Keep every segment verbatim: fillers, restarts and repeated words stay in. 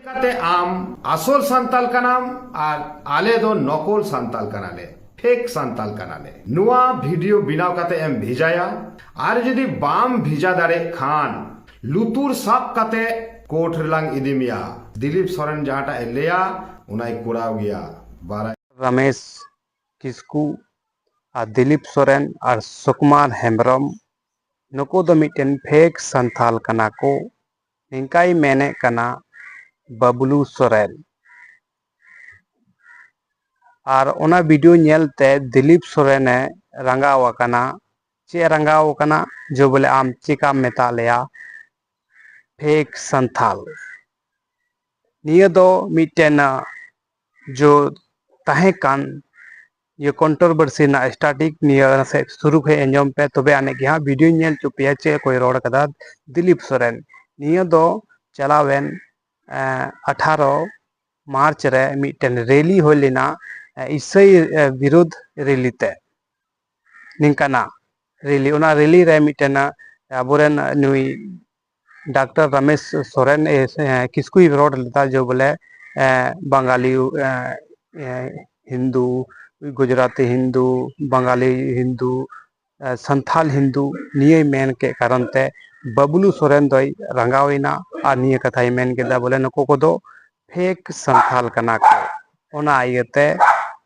ᱠᱟᱛᱮ ᱟᱢ ᱟᱥᱚᱞ ᱥᱟᱱᱛᱟᱞ ᱠᱟᱱᱟᱢ ᱟᱨ ᱟᱞᱮ ᱫᱚ ᱱᱚᱠᱚᱞ ᱥᱟᱱᱛᱟᱞ ᱠᱟᱱᱟᱞᱮ, ᱯᱷᱮᱠ ᱥᱟᱱᱛᱟᱞ ᱠᱟᱱᱟᱞᱮ᱾ ᱱᱚᱣᱟ ᱵᱷᱤᱰᱤᱭᱳ ᱵᱮᱱᱟᱣ ᱠᱟᱛᱮ ᱮᱢ ᱵᱷᱮᱡᱟᱭᱟ, ᱟᱨ ᱡᱩᱫᱤ ᱵᱟᱢ ᱵᱷᱮᱡᱟ ᱫᱟᱲᱮᱭᱟᱜ ᱠᱷᱟᱱ ᱞᱩᱛᱩᱨ ᱥᱟᱵ ᱠᱟᱛᱮ ᱠᱳᱨᱴ ᱨᱮᱞᱟᱝ ᱤᱫᱤ ᱢᱮᱭᱟ᱾ ᱫᱤᱞᱤᱯ ᱥᱚᱨᱮᱱ ᱡᱟᱦᱟᱸᱴᱟᱜ ᱮ ᱞᱟᱹᱭᱟ ᱚᱱᱟᱭ ᱠᱚᱨᱟᱣ ᱜᱮᱭᱟ᱾ ᱵᱟᱨᱟᱭ ᱨᱟᱢᱮᱥ ᱠᱤᱥᱠᱩ ᱟᱨ ᱫᱤᱞᱤᱯ ᱥᱚᱨᱮᱱ ᱟᱨ ᱥᱩᱠᱩᱢᱟᱨ ᱦᱮᱢᱵᱨᱚᱢ, ᱱᱩᱠᱩ ᱫᱚ ᱢᱤᱫᱴᱮᱱ ᱯᱷᱮᱠ ᱥᱟᱱᱛᱷᱟᱞ ᱠᱟᱱᱟ ᱠᱚ, ᱱᱤᱝᱠᱟᱭ ᱢᱮᱱᱮᱫ ᱠᱟᱱᱟ ᱵᱟᱵᱞᱩ ᱥᱚᱨᱮᱱ᱾ ᱟᱨ ᱚᱱᱟ ᱵᱷᱤᱰᱤᱭᱳ ᱧᱮᱞᱛᱮ ᱫᱤᱞᱤᱯ ᱥᱚᱨᱮᱱᱮ ᱨᱟᱸᱜᱟᱣ ᱟᱠᱟᱱᱟ᱾ ᱪᱮᱫ ᱮ ᱨᱟᱸᱜᱟᱣ ᱟᱠᱟᱱᱟ? ᱡᱮ ᱵᱚᱞᱮ ᱟᱢ ᱪᱮᱠᱟᱢ ᱢᱮᱛᱟ ᱞᱮᱭᱟ ᱯᱷᱮᱠ ᱥᱟᱱᱛᱷᱟᱞ? ᱱᱤᱭᱟᱹ ᱫᱚ ᱢᱤᱫᱴᱮᱱ, ᱟᱸ, ᱡᱚ ᱛᱟᱦᱮᱸ ᱠᱟᱱ ᱤᱭᱟᱹ ᱠᱚᱱᱴᱨᱳᱵᱷᱟᱨᱥᱤ ᱨᱮᱱᱟᱜ ᱥᱴᱟᱨᱴᱤᱝ ᱱᱤᱭᱟᱹ ᱥᱮ ᱥᱩᱨᱩ ᱠᱷᱚᱱ ᱟᱸᱡᱚᱢ ᱯᱮ, ᱛᱚᱵᱮ ᱟᱹᱱᱤᱡ ᱜᱮ ᱦᱟᱸᱜ ᱵᱷᱤᱰᱤᱭᱳᱧ ᱧᱮᱞ ᱦᱚᱪᱚ ᱯᱮᱭᱟ ᱪᱮᱫ ᱠᱚᱭ ᱨᱚᱲ ᱠᱟᱫᱟ ᱫᱤᱞᱤᱯ ᱥᱚᱨᱮᱱ᱾ ᱱᱤᱭᱟᱹ ᱫᱚ ᱪᱟᱞᱟᱣᱮᱱ, ᱮᱸ, ᱟᱴᱷᱟᱨᱚ ᱢᱟᱨᱪ ᱨᱮ ᱢᱤᱫᱴᱮᱱ ᱨᱮᱞᱤ ᱦᱩᱭ ᱞᱮᱱᱟ, ᱮᱸ, ᱤᱥᱟᱹᱭ, ᱮᱸ, ᱵᱤᱨᱩᱫᱷ ᱨᱮᱞᱤ ᱛᱮ᱾ ᱱᱤᱝᱠᱟᱱᱟᱜ ᱨᱮᱞᱤ, ᱚᱱᱟ ᱨᱮᱞᱤ ᱨᱮ ᱢᱤᱫᱴᱮᱱ ᱟᱵᱚᱨᱮᱱ ᱱᱩᱭ ᱰᱟᱠᱛᱟᱨ ᱨᱟᱢᱮᱥ ᱥᱚᱨᱮᱱ, ᱮ, ᱮ, ᱠᱤᱥᱠᱩᱭ ᱨᱚᱲ ᱞᱮᱫᱟ ᱡᱮ ᱵᱚᱞᱮ, ᱮ, ᱵᱟᱝᱜᱟᱞᱤ, ᱮ, ᱮ, ᱦᱤᱱᱫᱩ, ᱜᱩᱡᱽᱨᱟᱴᱤ ᱦᱤᱱᱫᱩ, ᱵᱟᱝᱜᱟᱞᱤ ᱦᱤᱱᱫᱩ, ᱮ, ᱥᱟᱱᱛᱷᱟᱞ ᱦᱤᱱᱫᱩ, ᱱᱤᱭᱟᱹᱭ ᱢᱮᱱ ᱠᱮᱫ ᱠᱟᱨᱚᱱ ᱛᱮ ᱵᱟᱵᱞᱩ ᱥᱚᱨᱮᱱ ᱫᱚᱭ ᱨᱟᱸᱜᱟᱣ ᱮᱱᱟ ᱟᱨ ᱱᱤᱭᱟᱹ ᱠᱟᱛᱷᱟᱭ ᱢᱮᱱ ᱠᱮᱫᱟ ᱵᱚᱞᱮ ᱱᱩᱠᱩ ᱠᱚᱫᱚ ᱯᱷᱮᱠ ᱥᱟᱱᱛᱷᱟᱞ ᱠᱟᱱᱟ ᱠᱚ᱾ ᱚᱱᱟ ᱤᱭᱟᱹᱛᱮ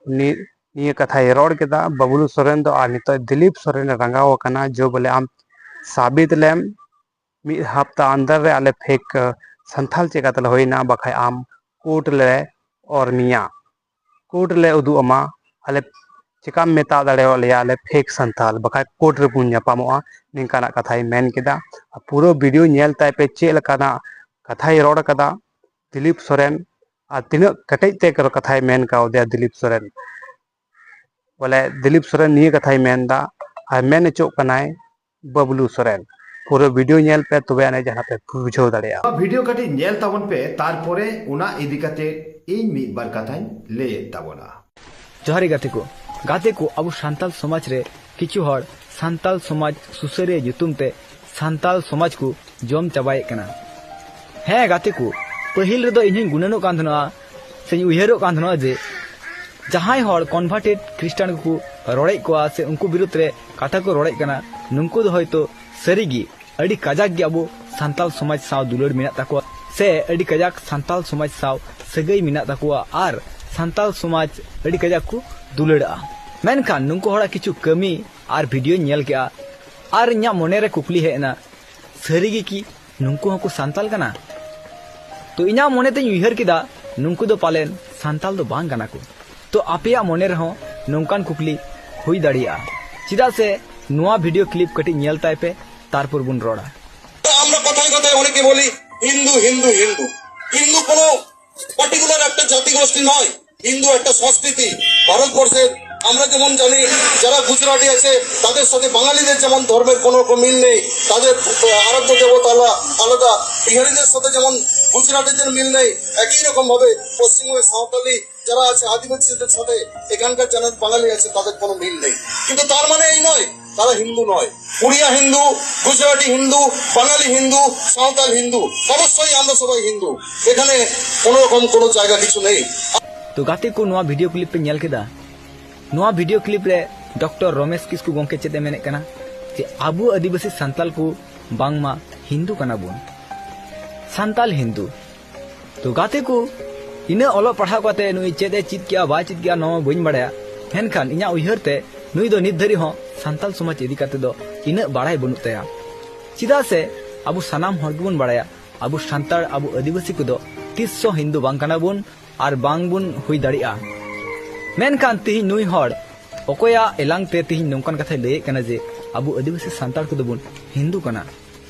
ᱩᱱᱤ ᱱᱤᱭᱟᱹ ᱠᱟᱛᱷᱟᱭ ᱨᱚᱲ ᱠᱮᱫᱟ ᱵᱟᱵᱞᱩ ᱥᱚᱨᱮᱱ ᱫᱚ᱾ ᱟᱨ ᱱᱤᱛᱚᱜ ᱫᱤᱞᱤᱯ ᱥᱚᱨᱮᱱᱮ ᱨᱟᱸᱜᱟᱣ ᱟᱠᱟᱱᱟ ᱡᱮ ᱵᱚᱞᱮ ᱟᱢ ᱥᱟᱵᱤᱛ ᱞᱮᱢ ᱢᱤᱫ ᱦᱟᱯᱛᱟ ᱟᱱᱫᱟᱨ ᱨᱮ ᱟᱞᱮ ᱯᱷᱮᱠ ᱥᱟᱱᱛᱷᱟᱞ ᱪᱮᱠᱟ ᱛᱮᱞᱮ ᱦᱩᱭᱱᱟ, ᱵᱟᱠᱷᱟᱡ ᱟᱢ ᱠᱳᱨᱴ ᱞᱮ ᱚᱨ ᱢᱮᱭᱟ, ᱠᱳᱨᱴ ᱞᱮ ᱩᱫᱩᱜ ᱟᱢᱟ, ᱟᱞᱮ ᱪᱮᱠᱟᱢ ᱢᱮᱛᱟ ᱫᱟᱲᱮᱭᱟᱜ ᱞᱮᱭᱟ ᱟᱞᱮ ᱯᱷᱮᱠ ᱥᱟᱱᱛᱷᱟᱞ, ᱵᱟᱠᱷᱟᱡ ᱠᱳᱨᱴ ᱨᱮᱵᱚᱱ ᱧᱟᱯᱟᱢᱚᱜᱼᱟ᱾ ᱱᱤᱝᱠᱟᱱᱟᱜ ᱠᱟᱛᱷᱟᱭ ᱢᱮᱱ ᱠᱮᱫᱟ᱾ ᱟᱨ ᱯᱩᱨᱟᱹ ᱵᱷᱤᱰᱤᱭᱳ ᱧᱮᱞ ᱛᱟᱭ ᱯᱮ ᱪᱮᱫ ᱞᱮᱠᱟᱱᱟᱜ ᱠᱟᱛᱷᱟᱭ ᱨᱚᱲ ᱠᱟᱫᱟ ᱫᱤᱞᱤᱯ ᱥᱚᱨᱮᱱ, ᱟᱨ ᱛᱤᱱᱟᱹᱜ ᱠᱮᱴᱮᱡ ᱛᱮ ᱠᱟᱛᱷᱟᱭ ᱢᱮᱱ ᱠᱟᱣᱫᱮᱭᱟ ᱫᱤᱞᱤᱯ ᱥᱚᱨᱮᱱ᱾ ᱵᱚᱞᱮ ᱫᱤᱞᱤᱯ ᱥᱚᱨᱮᱱ ᱱᱤᱭᱟᱹ ᱠᱟᱛᱷᱟᱭ ᱢᱮᱱ ᱮᱫᱟ ᱟᱨ ᱢᱮᱱ ᱦᱚᱪᱚᱜ ᱠᱟᱱᱟᱭ ᱵᱟᱵᱞᱩ ᱥᱚᱨᱮᱱ᱾ ᱯᱩᱨᱟᱹ ᱵᱷᱤᱰᱤᱭᱳ ᱧᱮᱞ ᱯᱮ, ᱛᱚᱵᱮ ᱟᱹᱱᱤᱡ ᱡᱟᱦᱟᱸ ᱯᱮ ᱵᱩᱡᱷᱟᱹᱣ ᱫᱟᱲᱮᱭᱟᱜᱼᱟ᱾ ᱱᱚᱣᱟ ᱵᱷᱤᱰᱤᱭᱳ ᱠᱟᱹᱴᱤᱡ ᱧᱮᱞ ᱛᱟᱵᱚᱱ ᱯᱮ, ᱛᱟᱨᱯᱚᱨᱮ ᱚᱱᱟ ᱤᱫᱤ ᱠᱟᱛᱮ ᱤᱧ ᱢᱤᱫ ᱵᱟᱨ ᱠᱟᱛᱷᱟᱧ ᱞᱟᱹᱭᱮᱫ ᱛᱟᱵᱚᱱᱟ᱾ ᱡᱚᱦᱟᱨ ᱜᱮ ᱜᱟᱛᱮ ᱠᱚ᱾ ᱜᱟᱛᱮ ᱠᱚ, ᱟᱵᱚ ᱥᱟᱱᱛᱟᱞ ᱥᱚᱢᱟᱡᱽ ᱨᱮ ᱠᱤᱪᱷᱩ ᱦᱚᱲ ᱥᱟᱱᱛᱟᱞ ᱥᱚᱢᱟᱡᱽ ᱥᱩᱥᱟᱹᱨᱤᱭᱟᱹ ᱧᱩᱛᱩᱢ ᱛᱮ ᱥᱟᱱᱛᱟᱞ ᱥᱚᱢᱟᱡᱽ ᱠᱚ ᱡᱚᱢ ᱪᱟᱵᱟᱭᱮᱫ ᱠᱟᱱᱟ᱾ ᱦᱮᱸ ᱜᱟᱛᱮ ᱠᱚ, ᱯᱟᱹᱦᱤᱞ ᱨᱮᱫᱚ ᱤᱧ ᱦᱚᱧ ᱜᱩᱱᱟᱹᱱᱚᱜ ᱠᱟᱱ ᱛᱟᱦᱮᱱᱟ ᱥᱮᱧ ᱩᱭᱦᱟᱹᱨᱚᱜ ᱠᱟᱱ ᱛᱟᱦᱮᱱᱟ ᱡᱮ ᱡᱟᱦᱟᱸᱭ ᱦᱚᱲ ᱠᱚᱱᱵᱷᱟᱨᱴᱮᱰ ᱠᱷᱨᱤᱥᱴᱟᱱ ᱠᱚᱠᱚ ᱨᱚᱲᱮᱫ ᱠᱚᱣᱟ ᱥᱮ ᱩᱱᱠᱩ ᱵᱤᱨᱩᱫᱷ ᱨᱮ ᱠᱟᱛᱷᱟ ᱠᱚ ᱨᱚᱲᱮᱫ ᱠᱟᱱᱟ, ᱱᱩᱠᱩ ᱫᱚ ᱦᱚᱭᱛᱳ ᱥᱟᱹᱨᱤᱜᱮ ᱟᱹᱰᱤ ᱠᱟᱡᱟᱠ ᱜᱮ ᱟᱵᱚ ᱥᱟᱱᱛᱟᱞ ᱥᱚᱢᱟᱡᱽ ᱥᱟᱶ ᱫᱩᱞᱟᱹᱲ ᱢᱮᱱᱟᱜ ᱛᱟᱠᱚᱣᱟ ᱥᱮ ᱟᱹᱰᱤ ᱠᱟᱡᱟᱠ ᱥᱟᱱᱛᱟᱞ ᱥᱚᱢᱟᱡᱽ ᱥᱟᱶ ᱥᱟᱹᱜᱟᱹᱭ ᱢᱮᱱᱟᱜ ᱛᱟᱠᱚᱣᱟ ᱟᱨ ᱥᱟᱱᱛᱟᱞ ᱥᱚᱢᱟᱡᱽ ᱟᱹᱰᱤ ᱠᱟᱡᱟᱠ ᱠᱚ ᱫᱩᱞᱟᱹᱲᱟᱜᱼᱟ᱾ ᱢᱮᱱᱠᱷᱟᱱ ᱱᱩᱠᱩ ᱦᱚᱲᱟᱜ ᱠᱤᱪᱷᱩ ᱠᱟᱹᱢᱤ ᱟᱨ ᱵᱷᱤᱰᱤᱭᱳᱧ ᱧᱮᱞ ᱠᱮᱜᱼᱟ ᱟᱨ ᱤᱧᱟᱹᱜ ᱢᱚᱱᱮᱨᱮ ᱠᱩᱠᱞᱤ ᱦᱮᱡ ᱮᱱᱟ, ᱥᱟᱹᱨᱤ ᱜᱮ ᱠᱤ ᱱᱩᱠᱩ ᱦᱚᱸᱠᱚ ᱥᱟᱱᱛᱟᱞ ᱠᱟᱱᱟ? ᱛᱚ ᱤᱧᱟᱹᱜ ᱢᱚᱱᱮ ᱛᱮᱧ ᱩᱭᱦᱟᱹᱨ ᱠᱮᱫᱟ, ᱱᱩᱠᱩ ᱫᱚ ᱯᱟᱞᱮᱱ ᱥᱟᱱᱛᱟᱞ ᱫᱚ ᱵᱟᱝ ᱠᱟᱱᱟ ᱠᱚ᱾ ᱛᱚ ᱟᱯᱮᱭᱟᱜ ᱢᱚᱱᱮ ᱨᱮᱦᱚᱸ ᱱᱚᱝᱠᱟᱱ ᱠᱩᱠᱞᱤ ᱦᱩᱭ ᱫᱟᱲᱮᱭᱟᱜᱼᱟ᱾ ᱪᱮᱫᱟᱜ ᱥᱮ ᱱᱚᱣᱟ ᱵᱷᱤᱰᱤᱭᱳ ᱠᱞᱤᱯ ᱠᱟᱹᱴᱤᱡ ᱧᱮᱞ ᱛᱟᱭ ᱯᱮ, ᱛᱟᱨᱯᱚᱨ ᱵᱚᱱ ᱨᱚᱲᱟ᱾ আমরা কথায় কথায় অনেকে বলি হিন্দু হিন্দু হিন্দু। হিন্দু কোনো পার্টিকুলার একটা জাতি গোষ্ঠী নয়। হিন্দু একটা সংস্কৃতি। ভারতবর্ষের আমরা যেমন জানি, যারা গুজরাটি আছে, তাদের সাথে বাঙালিদের যেমন ধর্মের কোনো রকম মিল নেই, তাদের আরাধ্য দেবতা আলা- আলাদা। বিহারিদের সাথে যেমন গুজরাটিদের মিল নেই, একই রকম ভাবে পশ্চিমবঙ্গের সাঁওতালি যারা আছে, আদিবাসীদের সাথে এখানকার যারা বাঙালি আছে, তাদের কোনো মিল নেই। কিন্তু তার মানে এই নয় তারা হিন্দু নয়। উড়িয়া হিন্দু, গুজরাটি হিন্দু, বাঙালি হিন্দু, সাঁওতাল হিন্দু, অবশ্যই আমরা সবাই হিন্দু। এখানে কোনো রকম কোনো জায়গা কিছু নেই। ᱛᱚ ᱜᱟᱛᱮ ᱠᱚ, ᱱᱚᱣᱟ ᱵᱷᱤᱰᱤᱭᱳ ᱠᱞᱤᱯ ᱯᱮ ᱧᱮᱞ ᱠᱮᱫᱟ? ᱱᱚᱣᱟ ᱵᱷᱤᱰᱤᱭᱳ ᱠᱞᱤᱯ ᱨᱮ ᱰᱚᱠᱴᱚᱨ ᱨᱚᱢᱮᱥ ᱠᱤᱥᱠᱩ ᱜᱚᱢᱠᱮ ᱪᱮᱫ ᱮ ᱢᱮᱱᱮᱫ ᱠᱟᱱᱟ ᱡᱮ ᱟᱵᱚ ᱟᱹᱫᱤᱵᱟᱹᱥᱤ ᱥᱟᱱᱛᱟᱞ ᱠᱚ ᱵᱟᱝᱢᱟ ᱦᱤᱱᱫᱩ ᱠᱟᱱᱟ ᱵᱚᱱ, ᱥᱟᱱᱛᱟᱞ ᱦᱤᱱᱫᱩ᱾ ᱛᱚ ᱜᱟᱛᱮ ᱠᱚ, ᱤᱱᱟᱹᱜ ᱚᱞᱚᱜ ᱯᱟᱲᱦᱟᱣ ᱠᱟᱛᱮ ᱱᱩᱭ ᱪᱮᱫ ᱮ ᱪᱮᱫ ᱠᱮᱜᱼᱟ ᱵᱟᱭ ᱪᱮᱫ ᱠᱮᱜᱼᱟ ᱱᱚᱣᱟ ᱵᱟᱹᱧ ᱵᱟᱲᱟᱭᱟ, ᱢᱮᱱᱠᱷᱟᱱ ᱤᱧᱟᱹᱜ ᱩᱭᱦᱟᱹᱨ ᱛᱮ ᱱᱩᱭ ᱫᱚ ᱱᱤᱛ ᱫᱷᱟᱹᱨᱤᱡ ᱦᱚᱸ ᱥᱟᱱᱛᱟᱞ ᱥᱚᱢᱟᱡᱽ ᱤᱫᱤ ᱠᱟᱛᱮ ᱫᱚ ᱤᱱᱟᱹᱜ ᱵᱟᱲᱟᱭ ᱵᱟᱹᱱᱩᱜ ᱛᱟᱭᱟ᱾ ᱪᱮᱫᱟᱜ ᱥᱮ ᱟᱵᱚ ᱥᱟᱱᱟᱢ ᱦᱚᱲ ᱜᱮᱵᱚᱱ ᱵᱟᱲᱟᱭᱟ ᱟᱵᱚ ᱥᱟᱱᱛᱟᱲ, ᱟᱵᱚ ᱟᱹᱫᱤᱵᱟᱹᱥᱤ ᱠᱚᱫᱚ ᱛᱤᱥ ᱦᱚᱸ ᱦᱤᱱᱫᱩ ᱵᱟᱝ ᱠᱟᱱᱟ ᱵᱚᱱ ᱟᱨ ᱵᱟᱝ ᱵᱚᱱ ᱦᱩᱭ ᱫᱟᱲᱮᱭᱟᱜᱼᱟ᱾ ᱢᱮᱱᱠᱷᱟᱱ ᱛᱤᱦᱤᱧ ᱱᱩᱭ ᱦᱚᱲ ᱚᱠᱚᱭᱟᱜ ᱮᱞᱟᱝ ᱛᱮ ᱛᱤᱦᱤᱧ ᱱᱚᱝᱠᱟᱱ ᱠᱟᱛᱷᱟᱭ ᱞᱟᱹᱭᱮᱫ ᱠᱟᱱᱟ ᱡᱮ ᱟᱵᱚ ᱟᱹᱫᱤᱵᱟᱹᱥᱤ ᱥᱟᱱᱛᱟᱲ ᱠᱚᱫᱚ ᱵᱚᱱ ᱦᱤᱱᱫᱩ ᱠᱟᱱᱟ?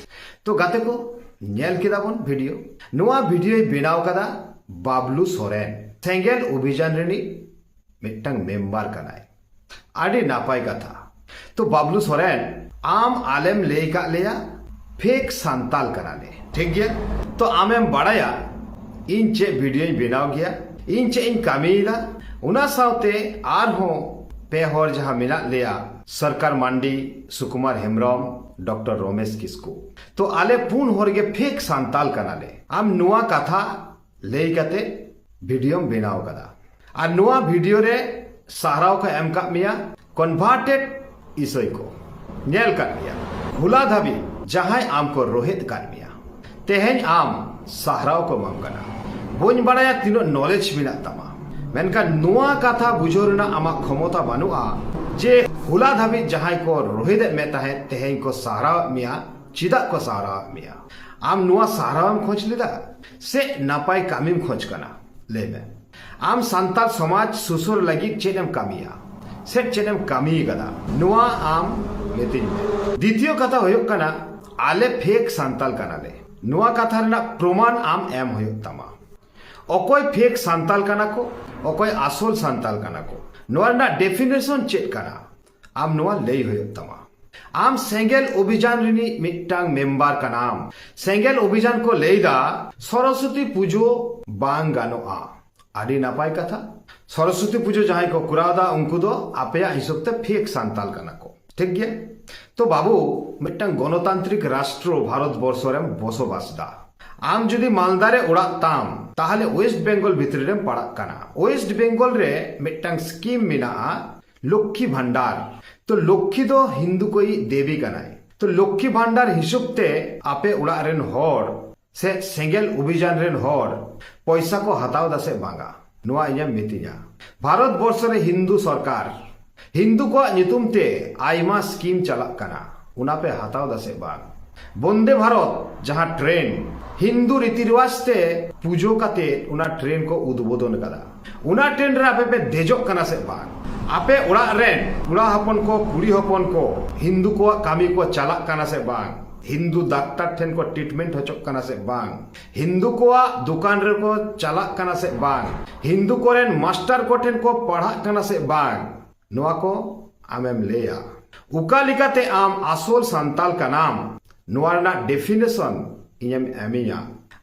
ᱛᱚ ᱜᱟᱛᱮ ᱠᱚ, ᱧᱮᱞ ᱠᱮᱫᱟ ᱵᱚᱱ ᱵᱷᱤᱰᱤᱭᱳ᱾ ᱱᱚᱣᱟ ᱵᱷᱤᱰᱤᱭᱳᱭ ᱵᱮᱱᱟᱣ ᱠᱟᱫᱟ ᱵᱟᱵᱞᱩ ᱥᱚᱨᱮᱱ, ᱥᱮᱸᱜᱮᱞ ᱚᱵᱷᱤᱡᱟᱱ ᱨᱤᱱᱤᱡ ᱢᱤᱫᱴᱟᱝ ᱢᱮᱢᱵᱟᱨ ᱠᱟᱱᱟᱭ᱾ ᱟᱹᱰᱤ ᱱᱟᱯᱟᱭ ᱠᱟᱛᱷᱟ᱾ ᱛᱚ ᱵᱟᱵᱞᱩ ᱥᱚᱨᱮᱱ, ᱟᱢ ᱟᱞᱮᱢ ᱞᱟᱹᱭ ᱠᱟᱜ ᱞᱮᱭᱟ ᱯᱷᱮᱠ ᱥᱟᱱᱛᱟᱞ ᱠᱟᱱᱟᱞᱮ, ᱴᱷᱤᱠ ᱜᱮᱭᱟ? ᱛᱚ ᱟᱢᱮᱢ ᱵᱟᱲᱟᱭᱟ ᱤᱧ ᱪᱮᱫ ᱵᱷᱤᱰᱤᱭᱳᱧ ᱵᱮᱱᱟᱣ ᱜᱮᱭᱟ, ᱤᱧ ᱪᱮᱫ ᱤᱧ ᱠᱟᱹᱢᱤᱭᱮᱫᱟ, ᱚᱱᱟ ᱥᱟᱶᱛᱮ ᱟᱨᱦᱚᱸ ᱯᱮ ᱦᱚᱲ ᱡᱟᱦᱟᱸ ᱢᱮᱱᱟᱜ ᱞᱮᱭᱟ, ᱥᱚᱨᱠᱟᱨ ᱢᱟᱱᱰᱤ, ᱥᱩᱠᱩᱢᱟᱨ ᱦᱮᱢᱵᱨᱚᱢ, ᱰᱚᱠᱴᱚᱨ ᱨᱚᱢᱮᱥ ᱠᱤᱥᱠᱩ᱾ ᱛᱚ ᱟᱞᱮ ᱯᱩᱱ ᱦᱚᱲ ᱜᱮ ᱯᱷᱮᱠ ᱥᱟᱱᱛᱟᱞ ᱠᱟᱱᱟᱞᱮ᱾ ᱟᱢ ᱱᱚᱣᱟ ᱠᱟᱛᱷᱟ ᱞᱟᱹᱭ ᱠᱟᱛᱮ ᱵᱷᱤᱰᱤᱭᱳᱢ ᱵᱮᱱᱟᱣ ᱠᱟᱫᱟ, ᱟᱨ ᱱᱚᱣᱟ ᱵᱷᱤᱰᱤᱭᱳ ᱨᱮ ᱥᱟᱨᱦᱟᱣ ᱠᱚ ᱮᱢ ᱠᱟᱜ ᱢᱮᱭᱟ ᱠᱚᱱᱵᱷᱟᱨᱴᱮᱰ ᱤᱥᱟᱹᱭ ᱠᱚ᱾ ᱧᱮᱞ ᱠᱟᱫ ᱢᱮᱭᱟ ᱦᱚᱞᱟ ᱫᱷᱟᱹᱵᱤᱡ ᱡᱟᱦᱟᱸᱭ ᱟᱢ ᱠᱚ ᱨᱳᱦᱮᱫ ᱠᱟᱫ ᱢᱮᱭᱟ, ᱛᱮᱦᱮᱧ ᱟᱢ ᱥᱟᱨᱦᱟᱣ ᱠᱚ ᱮᱢᱟᱢ ᱠᱟᱱᱟ᱾ ᱵᱟᱹᱧ ᱵᱟᱲᱟᱭᱟ ᱛᱤᱱᱟᱹᱜ ᱱᱚᱞᱮᱡᱽ ᱢᱮᱱᱟᱜ ᱛᱟᱢᱟ, ᱢᱮᱱᱠᱷᱟᱱ ᱱᱚᱣᱟ ᱠᱟᱛᱷᱟ ᱵᱩᱡᱷᱟᱹᱣ ᱨᱮᱱᱟᱜ ᱟᱢᱟᱜ ᱠᱷᱚᱢᱚᱛᱟ ᱵᱟᱹᱱᱩᱜᱼᱟ ᱡᱮ ᱦᱚᱞᱟ ᱫᱷᱟᱹᱵᱤᱡ ᱡᱟᱦᱟᱸᱭ ᱠᱚ ᱨᱳᱦᱮᱫ ᱮᱫ ᱢᱮ ᱛᱟᱦᱮᱸᱫ, ᱛᱮᱦᱮᱧ ᱠᱚ ᱥᱟᱨᱦᱟᱣᱮᱫ ᱢᱮᱭᱟ᱾ ᱪᱮᱫᱟᱜ ᱠᱚ ᱥᱟᱨᱦᱟᱣᱮᱫ ᱢᱮᱭᱟ? ᱟᱢ ᱱᱚᱣᱟ ᱥᱟᱨᱦᱟᱣᱮᱢ ᱠᱷᱚᱡᱽ ᱞᱮᱫᱟ ᱥᱮ ᱱᱟᱯᱟᱭ ᱠᱟᱹᱢᱤᱢ ᱠᱷᱚᱡᱽ ᱠᱟᱱᱟ? ᱞᱟᱹᱭ ᱢᱮ, ᱟᱢ ᱥᱟᱱᱛᱟᱲ ᱥᱚᱢᱟᱡᱽ ᱥᱩᱥᱟᱹᱨ ᱞᱟᱹᱜᱤᱫ ᱪᱮᱫ ᱮᱢ ᱠᱟᱹᱢᱤᱭᱟ? ᱪᱮᱫ ᱪᱮᱫ ᱮᱢ ᱠᱟᱹᱢᱤ ᱠᱟᱫᱟ? ᱱᱚᱣᱟ ᱟᱢ ᱢᱤᱛᱟᱹᱧ ᱢᱮ᱾ ᱫᱤᱛᱤᱭᱚ ᱠᱟᱛᱷᱟ ᱦᱩᱭᱩᱜ ᱠᱟᱱᱟ, ᱟᱞᱮ ᱯᱷᱮᱠ ᱥᱟᱱᱛᱟᱞ ᱠᱟᱱᱟᱞᱮ᱾ ᱱᱚᱣᱟ ᱠᱟᱛᱷᱟ ᱨᱮᱱᱟᱜ ᱯᱨᱚᱢᱟᱱ ᱟᱢ ᱮᱢ ᱦᱩᱭᱩᱜ ᱛᱟᱢᱟ᱾ ᱚᱠᱚᱭ ᱯᱷᱮᱠ ᱥᱟᱱᱛᱟᱞ ᱠᱟᱱᱟ ᱠᱚ, ᱚᱠᱚᱭ ᱟᱥᱚᱞ ᱥᱟᱱᱛᱟᱞ ᱠᱟᱱᱟ ᱠᱚ, ᱱᱚᱣᱟ ᱨᱮᱱᱟᱜ ᱰᱮᱯᱷᱤᱱᱮᱥᱚᱱ ᱪᱮᱫ ᱠᱟᱱᱟ? ᱟᱢ ᱱᱚᱣᱟ ᱞᱟᱹᱭ ᱦᱩᱭᱩᱜ ᱛᱟᱢᱟ᱾ ᱟᱢ ᱥᱮᱸᱜᱮᱞ ᱚᱵᱷᱤᱡᱟᱱ ᱨᱤᱱᱤᱡ ᱢᱤᱫᱴᱟᱝ ᱢᱮᱢᱵᱟᱨ ᱠᱟᱱᱟᱢ᱾ ᱥᱮᱸᱜᱮᱞ ᱚᱵᱷᱤᱡᱟᱱ ᱠᱚ ᱞᱟᱹᱭ ᱫᱟ ᱥᱚᱨᱚᱥᱚᱛᱤ ᱯᱩᱡᱟᱹ ᱵᱟᱝ ᱜᱟᱱᱚᱜᱼᱟ᱾ ᱟᱹᱰᱤ ᱱᱟᱯᱟᱭ ᱠᱟᱛᱷᱟ᱾ ᱥᱚᱨᱚᱥᱚᱛᱤ ᱯᱩᱡᱟᱹ ᱡᱟᱦᱟᱸᱭ ᱠᱚ ᱠᱚᱨᱟᱣ ᱫᱟ, ᱩᱱᱠᱩ ᱫᱚ ᱟᱯᱮᱭᱟᱜ ᱦᱤᱥᱟᱹᱵ ᱛᱮ ᱯᱷᱮᱠ ᱥᱟᱱᱛᱟᱞ ᱠᱟᱱᱟ ᱠᱚ, ᱴᱷᱤᱠ ᱜᱮᱭᱟ? ᱛᱚ ᱵᱟᱹᱵᱩ, ᱢᱤᱫᱴᱟᱝ ᱜᱚᱱᱚᱛᱟᱱᱛᱨᱤᱠ ᱨᱟᱥᱴᱨᱚ ᱵᱷᱟᱨᱚᱛ ᱵᱚᱨᱥᱚ ᱨᱮᱢ ᱵᱚᱥᱚᱵᱟᱥ ᱫᱟ᱾ ᱟᱢ ᱡᱩᱫᱤ ᱢᱟᱞᱫᱟ ᱨᱮ ᱚᱲᱟᱜ ᱛᱟᱢ, ᱛᱟᱦᱞᱮ ᱳᱭᱮᱥᱴ ᱵᱮᱝᱜᱚᱞ ᱵᱷᱤᱛᱨᱤ ᱨᱮᱢ ᱯᱟᱲᱟᱜ ᱠᱟᱱᱟ᱾ ᱳᱭᱮᱥᱴ ᱵᱮᱝᱜᱚᱞ ᱨᱮ ᱢᱤᱫᱴᱟᱝ ᱥᱠᱤᱢ ᱢᱮᱱᱟᱜᱼᱟ, ᱞᱚᱠᱠᱷᱤ ᱵᱷᱟᱱᱰᱟᱨ᱾ ᱛᱚ ᱞᱚᱠᱠᱷᱤ ᱫᱚ ᱦᱤᱱᱫᱩ ᱠᱚᱭᱤᱡ ᱫᱮᱵᱤ ᱠᱟᱱᱟᱭ᱾ ᱛᱚ ᱞᱚᱠᱠᱷᱤ ᱵᱷᱟᱱᱰᱟᱨ ᱦᱤᱥᱟᱹᱵ ᱛᱮ ᱟᱯᱮ ᱚᱲᱟᱜ ᱨᱮᱱ ᱦᱚᱲ ᱥᱮ ᱥᱮᱸᱜᱮᱞ ᱚᱵᱷᱤᱡᱟᱱ ᱨᱮᱱ ᱦᱚᱲ ᱯᱚᱭᱥᱟ ᱠᱚ ᱦᱟᱛᱟᱣ ᱫᱟ ᱥᱮ ᱵᱟᱝᱟ? ᱱᱚᱣᱟ ᱤᱧᱮᱢ ᱢᱤᱛᱟᱹᱧᱟ᱾ ᱵᱷᱟᱨᱚᱛ ᱵᱚᱨᱥᱚ ᱨᱮ ᱦᱤᱱᱫᱩ ᱥᱚᱨᱠᱟᱨ, ᱦᱤᱱᱫᱩ ᱠᱚᱣᱟᱜ ᱧᱩᱛᱩᱢ ᱛᱮ ᱟᱭᱢᱟ ᱥᱠᱤᱢ ᱪᱟᱞᱟᱜ ᱠᱟᱱᱟ, ᱚᱱᱟ ᱯᱮ ᱦᱟᱛᱟᱣ ᱫᱟ ᱥᱮ ᱵᱟᱝ? ᱵᱚᱱᱫᱮ ᱵᱷᱟᱨᱚᱛ ᱡᱟᱦᱟᱸ ᱴᱨᱮᱱ ᱦᱤᱱᱫᱩ ᱨᱤᱛᱤ ᱨᱮᱣᱟᱡᱽ ᱛᱮ ᱯᱩᱡᱟᱹ ᱠᱟᱛᱮ ᱚᱱᱟ ᱴᱨᱮᱱ ᱠᱚ ᱩᱫᱵᱳᱫᱚᱱ ᱠᱟᱫᱟ, ᱚᱱᱟ ᱴᱨᱮᱱ ᱨᱮ ᱟᱯᱮ ᱯᱮ ᱫᱮᱡᱚᱜ ᱠᱟᱱᱟ ᱥᱮ ᱵᱟᱝ? ᱟᱯᱮ ᱚᱲᱟᱜ ᱨᱮᱱ ᱠᱚᱲᱟ ᱦᱚᱯᱚᱱ ᱠᱚ, ᱠᱩᱲᱤ ᱦᱚᱯᱚᱱ ᱠᱚ ᱦᱤᱱᱫᱩ ᱠᱚᱣᱟᱜ ᱠᱟᱹᱢᱤ ᱠᱚ ᱪᱟᱞᱟᱜ ᱠᱟᱱᱟ ᱥᱮ ᱵᱟᱝ? ᱦᱤᱱᱫᱩ ᱰᱟᱠᱛᱟᱨ ᱴᱷᱮᱱ ᱠᱚ ᱴᱨᱤᱴᱢᱮᱱᱴ ᱦᱚᱪᱚᱜ ᱠᱟᱱᱟ ᱥᱮ ᱵᱟᱝ? ᱦᱤᱱᱫᱩ ᱠᱚᱣᱟᱜ ᱫᱚᱠᱟᱱ ᱨᱮᱠᱚ ᱪᱟᱞᱟᱜ ᱠᱟᱱᱟ ᱥᱮ ᱵᱟᱝ? ᱦᱤᱱᱫᱩ ᱠᱚᱨᱮᱱ ᱢᱟᱥᱴᱟᱨ ᱠᱚ ᱴᱷᱮᱱ ᱠᱚ ᱯᱟᱲᱦᱟᱜ ᱠᱟᱱᱟ ᱥᱮ ᱵᱟᱝ? ᱱᱚᱣᱟ ᱠᱚ ᱟᱢᱮᱢ ᱞᱟᱹᱭᱟ᱾ ᱚᱠᱟ ᱞᱮᱠᱟᱛᱮ ᱟᱢ ᱟᱥᱚᱞ ᱥᱟᱱᱛᱟᱞ ᱠᱟᱱᱟᱢ, ᱱᱚᱣᱟ ᱨᱮᱱᱟᱜ ᱰᱮᱯᱷᱤᱱᱮᱥᱚᱱ ᱤᱧᱮᱢ ᱮᱢᱤᱧᱟ᱾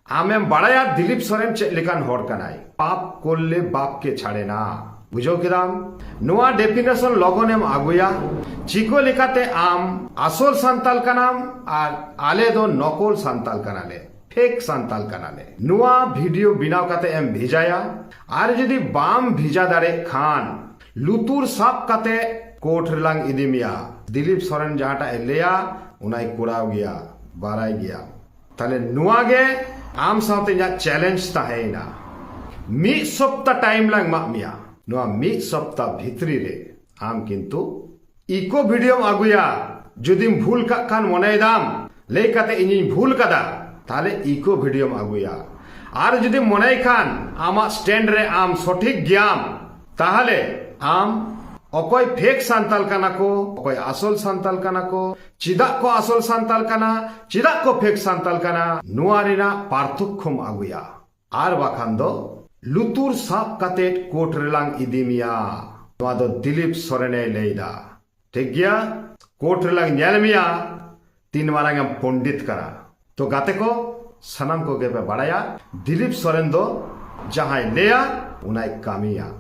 ᱟᱢᱮᱢ ᱵᱟᱲᱟᱭᱟ ᱫᱤᱞᱤᱯ ᱥᱚᱨᱮᱱ ᱪᱮᱫ ᱞᱮᱠᱟᱱ ᱦᱚᱲ ᱠᱟᱱᱟᱭ? ᱯᱟᱯ ᱠᱚᱨᱞᱮ ᱵᱟᱯ ᱠᱮ ᱪᱷᱟᱲᱮ ᱱᱟ᱾ ᱵᱩᱡᱷᱟᱹᱣ ᱠᱮᱫᱟᱢ? ᱱᱚᱣᱟ ᱰᱮᱯᱷᱤᱱᱮᱥᱚᱱ ᱞᱚᱜᱚᱱᱮᱢ ᱟᱹᱜᱩᱭᱟ᱾ ᱪᱤᱠᱟᱹ ᱞᱮᱠᱟᱛᱮ ᱟᱢ ᱟᱥᱚᱞ ᱥᱟᱱᱛᱟᱞ ᱠᱟᱱᱟᱢ ᱟᱨ ᱟᱞᱮ ᱫᱚ ᱱᱚᱠᱚᱞ ᱥᱟᱱᱛᱟᱞ ᱠᱟᱱᱟᱞᱮ, ᱯᱷᱮᱠ ᱥᱟᱱᱛᱟᱞ ᱠᱟᱱᱟᱞᱮ, ᱱᱚᱣᱟ ᱵᱷᱤᱰᱤᱭᱳ ᱵᱮᱱᱟᱣ ᱠᱟᱛᱮ ᱮᱢ ᱵᱷᱮᱡᱟᱭᱟ᱾ ᱟᱨ ᱡᱩᱫᱤ ᱵᱟᱢ ᱵᱷᱮᱡᱟ ᱫᱟᱲᱮᱭᱟᱜ ᱠᱷᱟᱱ, ᱞᱩᱛᱩᱨ ᱥᱟᱵ ᱠᱟᱛᱮ ᱠᱳᱨᱴ ᱨᱮᱞᱟᱝ ᱤᱫᱤ ᱢᱮᱭᱟ᱾ ᱫᱤᱞᱤᱯ ᱥᱚᱨᱮᱱ ᱡᱟᱦᱟᱸᱴᱟᱜ ᱮ ᱞᱟᱹᱭᱟ, ᱚᱱᱟᱭ ᱠᱚᱨᱟᱣ ᱜᱮᱭᱟ, ᱵᱟᱲᱟᱭ ᱜᱮᱭᱟ᱾ ᱛᱟᱦᱞᱮ ᱱᱚᱣᱟ ᱜᱮ ᱟᱢ ᱥᱟᱶᱛᱮ ᱤᱧᱟᱹᱜ ᱪᱮᱞᱮᱧᱡᱽ ᱛᱟᱦᱮᱸᱭᱮᱱᱟ᱾ ᱢᱤᱫ ᱥᱚᱯᱛᱟ ᱴᱟᱭᱤᱢ ᱞᱟᱝ ᱮᱢᱟᱜ ᱢᱮᱭᱟ᱾ ᱱᱚᱣᱟ ᱢᱤᱫ ᱥᱚᱯᱛᱟ ᱵᱷᱤᱛᱨᱤ ᱨᱮ ᱟᱢ ᱠᱤᱱᱛᱩ ᱤᱠᱳ ᱵᱷᱤᱰᱤᱭᱳᱢ ᱟᱹᱜᱩᱭᱟ᱾ ᱡᱩᱫᱤᱢ ᱵᱷᱩᱞ ᱠᱟᱜ ᱠᱷᱟᱱ, ᱢᱚᱱᱮᱭᱮᱫᱟᱢ ᱞᱟᱹᱭ ᱠᱟᱛᱮ ᱤᱧᱤᱧ ᱵᱷᱩᱞ ᱠᱟᱫᱟ, ᱛᱟᱦᱞᱮ ᱤᱠᱳ ᱵᱷᱤᱰᱤᱭᱳᱢ ᱟᱹᱜᱩᱭᱟ᱾ ᱟᱨ ᱡᱩᱫᱤᱢ ᱢᱚᱱᱮᱭ ᱠᱷᱟᱱ ᱟᱢᱟᱜ ᱥᱴᱮᱱᱰ ᱨᱮ ᱟᱢ ᱥᱚᱴᱷᱤᱠ ᱜᱮᱭᱟᱢ, ᱛᱟᱦᱞᱮ ᱟᱢ ᱚᱠᱚᱭ ᱯᱷᱮᱠ ᱥᱟᱱᱛᱟᱞ ᱠᱟᱱᱟ ᱠᱚ, ᱚᱠᱚᱭ ᱟᱥᱚᱞ ᱥᱟᱱᱛᱟᱞ ᱠᱟᱱᱟ ᱠᱚ, ᱪᱮᱫᱟᱜ ᱠᱚ ᱟᱥᱚᱞ ᱥᱟᱱᱛᱟᱞ ᱠᱟᱱᱟ, ᱪᱮᱫᱟᱜ ᱠᱚ ᱯᱷᱮᱠ ᱥᱟᱱᱛᱟᱞ ᱠᱟᱱᱟ, ᱱᱚᱣᱟ ᱨᱮᱱᱟᱜ ᱯᱟᱨᱛᱷᱚᱠᱠᱷᱚᱢ ᱟᱹᱜᱩᱭᱟ᱾ ᱟᱨ ᱵᱟᱠᱷᱟᱱ ᱫᱚ ᱞᱩᱛᱩᱨ ᱥᱟᱵ ᱠᱟᱛᱮ ᱠᱳᱨᱴ ᱨᱮᱞᱟᱝ ᱤᱫᱤ ᱢᱮᱭᱟ᱾ ᱱᱚᱣᱟ ᱫᱚ ᱫᱤᱞᱤᱯ ᱥᱚᱨᱮᱱᱮ ᱞᱟᱹᱭᱫᱟ᱾ ᱴᱷᱤᱠ ᱜᱮᱭᱟ, ᱠᱳᱨᱴ ᱨᱮᱞᱟᱝ ᱧᱮᱞ ᱢᱮᱭᱟ ᱛᱤᱱ ᱢᱟᱨᱟᱝ ᱮᱢ ᱯᱚᱱᱰᱤᱛ ᱠᱟᱱᱟ᱾ ᱛᱚ ᱜᱟᱛᱮ ᱠᱚ, ᱥᱟᱱᱟᱢ ᱠᱚᱜᱮ ᱯᱮ ᱵᱟᱲᱟᱭᱟ, ᱫᱤᱞᱤᱯ ᱥᱚᱨᱮᱱ ᱫᱚ ᱡᱟᱦᱟᱸᱭ ᱞᱟᱹᱭᱟ, ᱚᱱᱟᱭ ᱠᱟᱹᱢᱤᱭᱟ᱾